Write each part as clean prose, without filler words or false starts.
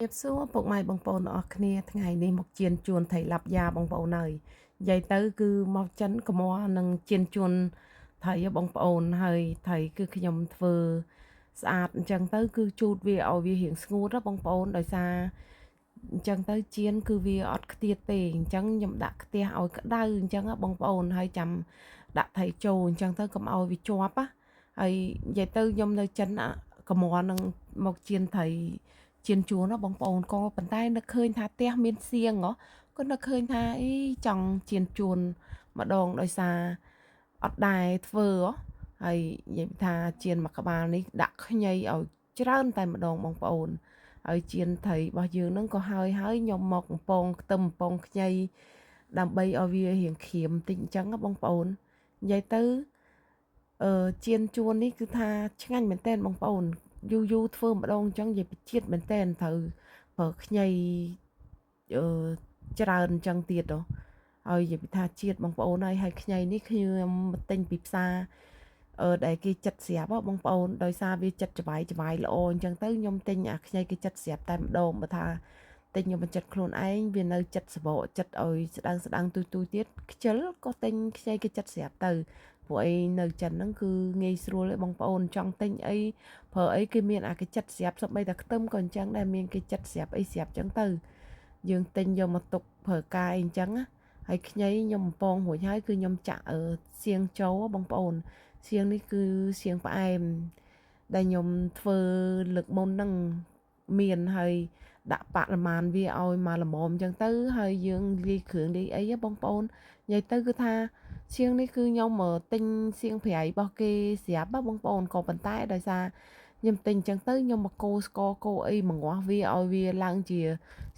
រាបសួរពុកម៉ែបងប្អូនទាំងអស់គ្នាថ្ងៃនេះមកជៀនជួនថៃឡាប់យ៉ាបងប្អូនហើយនិយាយទៅគឺមកចិនកម្រនឹងជៀនជួនថៃបងប្អូនហើយថៃគឺខ្ញុំធ្វើស្អាតអញ្ចឹងទៅគឺជូតវាឲ្យវារៀងស្ងួតណាបងប្អូនដោយសារអញ្ចឹងទៅជៀនគឺវាអត់ខ្ទាតទេអញ្ចឹងខ្ញុំដាក់ខ្ទះឲ្យក្តៅអញ្ចឹងបងប្អូនហើយចាំដាក់ថៃចូលអញ្ចឹងទៅកុំឲ្យវាជាប់ណាហើយនិយាយទៅខ្ញុំនៅចិនកម្រនឹងមកជៀនថៃ ជៀនជួនណាបងប្អូនក៏ប៉ុន្តែនឹកឃើញថាផ្ទះមានសៀងហ៎ក៏នឹកឃើញថាអីចង់ជៀនជួនម្ដងដោយសារអត់ដែរធ្វើហ៎ហើយនិយាយថាជៀនមួយក្បាលនេះដាក់ខ្ញីឲ្យច្រើនតែម្ដងបងប្អូនហើយជៀនត្រីរបស់យើងហ្នឹងក៏ហើយហើយខ្ញុំមកកំពងខ្ទឹមកំពងខ្ញីដើម្បីឲ្យវារៀងក្រៀមតិចអញ្ចឹងណាបងប្អូននិយាយទៅអឺជៀនជួននេះគឺថាឆ្ងាញ់មែនតើបងប្អូនយូរយូរធ្វើម្ដងអញ្ចឹងនិយាយពីជាតិមែនតើត្រូវប្រើខ្ញីអឺច្រើនអញ្ចឹងទៀតហ៎ហើយនិយាយពីថាជាតិបងប្អូនហើយហើយខ្ញីនេះខ្ញុំទិញពីផ្សារអឺដែលគេចិត្តស្រាប់ហ៎បងប្អូនដោយសារវាចិត្តច្បាយច្បាយល្អអញ្ចឹងទៅខ្ញុំទិញអាខ្ញីគេចិត្តស្រាប់តែម្ដងបើថាទិញខ្ញុំបញ្ចិត្តខ្លួនឯងវានៅចិត្តសបកចិត្តឲ្យស្ដើងស្ដើងទុយទុយទៀតខ្ជិលក៏ទិញខ្ញីគេចិត្តស្រាប់ទៅព្រោះអីនៅចិនហ្នឹងគឺងាយស្រួលឯងបងប្អូនចង់ទិញអីប្រើអីគេមានអាគេចិត្តស្រាប់សូម្បីតែខ្ទឹមក៏អញ្ចឹងដែរមានគេចិត្តស្រាប់អីស្រាប់អញ្ចឹងទៅយើងទិញយកមកទុកប្រើការអីអញ្ចឹងណាហើយខ្ញីខ្ញុំបំពងរួចហើយគឺខ្ញុំចាក់សៀងចូលបងប្អូនសៀងនេះគឺសៀងផ្អែមដែលខ្ញុំធ្វើលើកមុនហ្នឹងមានហើយដាក់បរិមាណវាឲ្យមកល្មមអញ្ចឹងទៅហើយយើងលាយគ្រឿងលាយអីបងប្អូននិយាយទៅគឺថាសៀងនេះគឺខ្ញុំទិញសៀងប្រៃរបស់គេស្រាប់បងប្អូនក៏ប៉ុន្តែដោយសារខ្ញុំទិញអញ្ចឹងទៅខ្ញុំមកកូរស្ករកូរអីមកងាស់វាឲ្យវាឡើងជា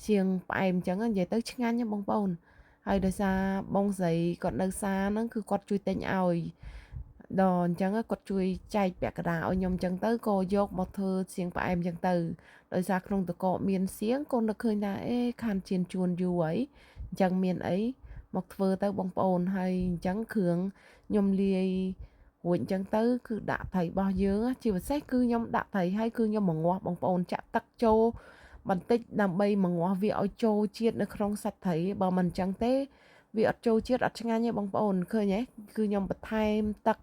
សៀងផ្អែមអញ្ចឹងនិយាយទៅឆ្ងាញ់ណាបងប្អូនហើយដោយសារបងស្រីគាត់នៅសាហ្នឹងគឺគាត់ជួយទិញឲ្យដល់អញ្ចឹងគាត់ជួយចែកពាក់កណ្ដាលឲ្យខ្ញុំអញ្ចឹងទៅក៏យកមកធ្វើសៀងផ្អែមអញ្ចឹងទៅដោយសារក្នុងតកកមានសៀងក៏នឹកឃើញថាអេខានជៀនជួនយូរហើយអញ្ចឹងមានអីមកធ្វើទៅបងប្អូនហើយអញ្ចឹងគ្រឿងខ្ញុំលាយរួចអញ្ចឹងទៅគឺដាក់ត្រីរបស់យើងជាពិសេសគឺខ្ញុំដាក់ត្រីហើយគឺខ្ញុំមងាស់បងប្អូនចាក់ទឹកចូលបន្តិចដើម្បីមងាស់វាឲ្យចូលជាតិនៅក្នុងសាច់ត្រីបើមិនអញ្ចឹងទេវាអត់ចូលជាតិអត់ឆ្ងាញ់ទេបងប្អូនឃើញទេគឺខ្ញុំបន្ថែមទឹក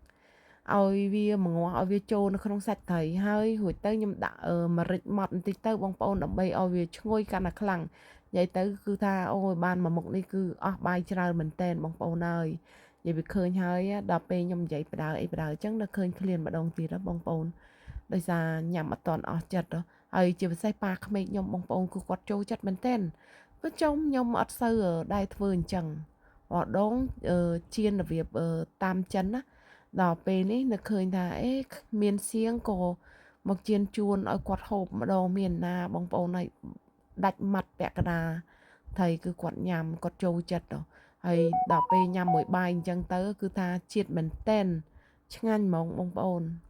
ឲ្យវាមងាស់ឲ្យវាចូលនៅក្នុងសាច់ត្រីហើយរួចទៅខ្ញុំដាក់ម្រេចម៉ដ្ឋបន្តិចទៅបងប្អូនដើម្បីឲ្យវាឈ្ងុយកាន់តែខ្លាំងនិយាយទៅគឺថាអូយបានមួយមុខនេះគឺអស់បាយច្រើនមែនតែនបងប្អូនហើយនិយាយវាឃើញហើយដល់ពេលខ្ញុំនិយាយបដើអីបដើអញ្ចឹងដល់ឃើញឃ្លានម្ដងទៀតបងប្អូនដោយសារញ៉ាំអត់តន់អស់ចិត្តហើយជាពិសេសប៉ាក្មេកខ្ញុំបងប្អូនគឺគាត់ចូលចិត្តមែនតែនក៏ចំខ្ញុំអត់សូវដែរធ្វើអញ្ចឹងម្ដងជៀនរបៀបតាមចិនណាដល់ពេលនេះនឹកឃើញថាអេមានសៀងក៏មកជៀនជួនឲ្យគាត់ហូបម្ដងមានណាបងប្អូនហើយដាច់ម៉ាត់ពាក់កណ្ដាលត្រីគឺគាត់ញ៉ាំគាត់ចូលចិត្តហើយដល់ពេលញ៉ាំមួយបាយអញ្ចឹងទៅគឺថាជាតិមែនតែនឆ្ងាញ់ហ្មងបងប្អូន។